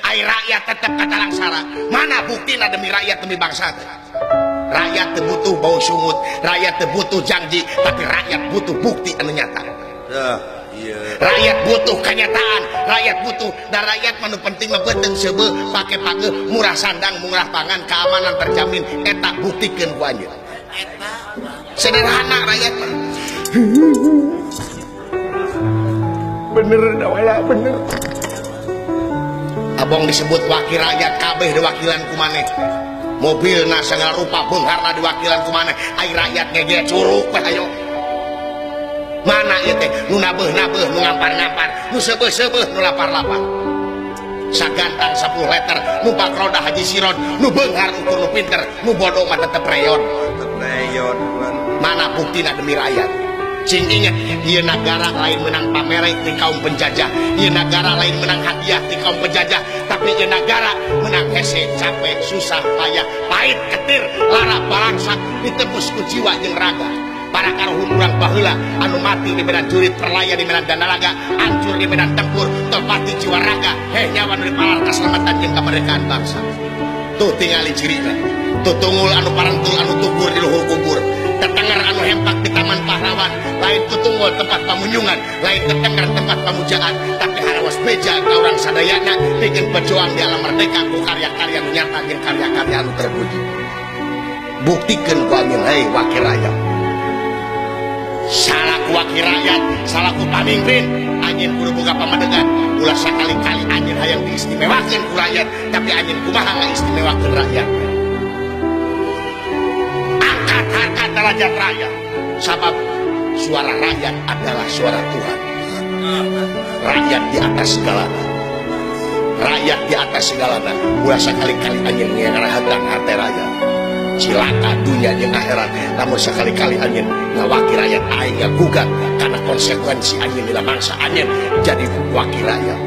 Ai rakyat tetep katalangsara. Mana buktina demi rakyat demi bangsa teh? Rakyat teu butuh bau sungut, rakyat teu butuh janji, tapi rakyat butuh bukti anu nyata. Rakyat butuh kenyataan, rakyat butuh dan rakyat mah nu penting mah beuteung seubeuh, pake pageuh, murah sandang, murah pangan, keamanan terjamin, eta buktikeun ku anjeun. Sederhana rakyat mah. Bener dawala bener. Abong disebut wakil rakyat kabeh diwakilan ku maneh. Mobilna segala rupa beungharna diwakilan ku maneh. Ai rakyat ngege curug we hayo. Mana ieu teh nu nabeuh-nabeuh, nu ngampar-ngampar, nu seubeuh-seubeuh, nu lapar-lapar. Sagantang 10 liter, nu roda haji siron, nu beunghar ukur nu pinter, nu bodoh mah tetep reyon. Mana buktina demi rakyat? Cing inget, ieu nagara lain menang pamere ti kaum penjajah, ieu nagara lain menang hadiah ti kaum penjajah, tapi ieu nagara menang hese, capek, susah, payah, pahit, ketir, lara, balangsak, ditebus ku jiwa jeung raga. Para karuhun urang baheula anu mati di medan jurit, perlaya di medan danalaga, hancur di medan tempur, topati jiwa raga, heh nyawa nu dipalar keselamatan jeung kemerdekaan bangsa. Tuh tingali cirina, tuh tunggul anu parentul anu tugur di luhur kubur, tetenger anu hempak di taman pahlawan, lain tutunggul tempat pamunyungan, lain tetenger tempat pamujaan, tapi harawas beja ka urang sadayana pikeun berjuang di alam merdeka ku karya-karya nu nyata jeung karya-karya anu terpuji. Buktikeun ku anjeun hei wakil rakyat. Salaku wakil rakyat, salaku pamimpin, anjeun kudu boga pamadegan. Ulah sakali-kali anjeun hayang diistimewakeun ku rakyat, tapi anjeun kumaha ngaistimewakeun rakyat. Angkat harkat derajat rakyat, sabab suara rakyat adalah suara Tuhan. Rakyat di atas segalana. Rakyat di atas segalana. Ulah sakali-kali anjeun ngarahatang hate rakyat. Cilaka dunia jeung akhirat. Lamun sakali-kali anjeun ngawakil rakyat aing ngagugat karena konsekuensi anjeun dina mangsa anjeun jadi wakil rakyat.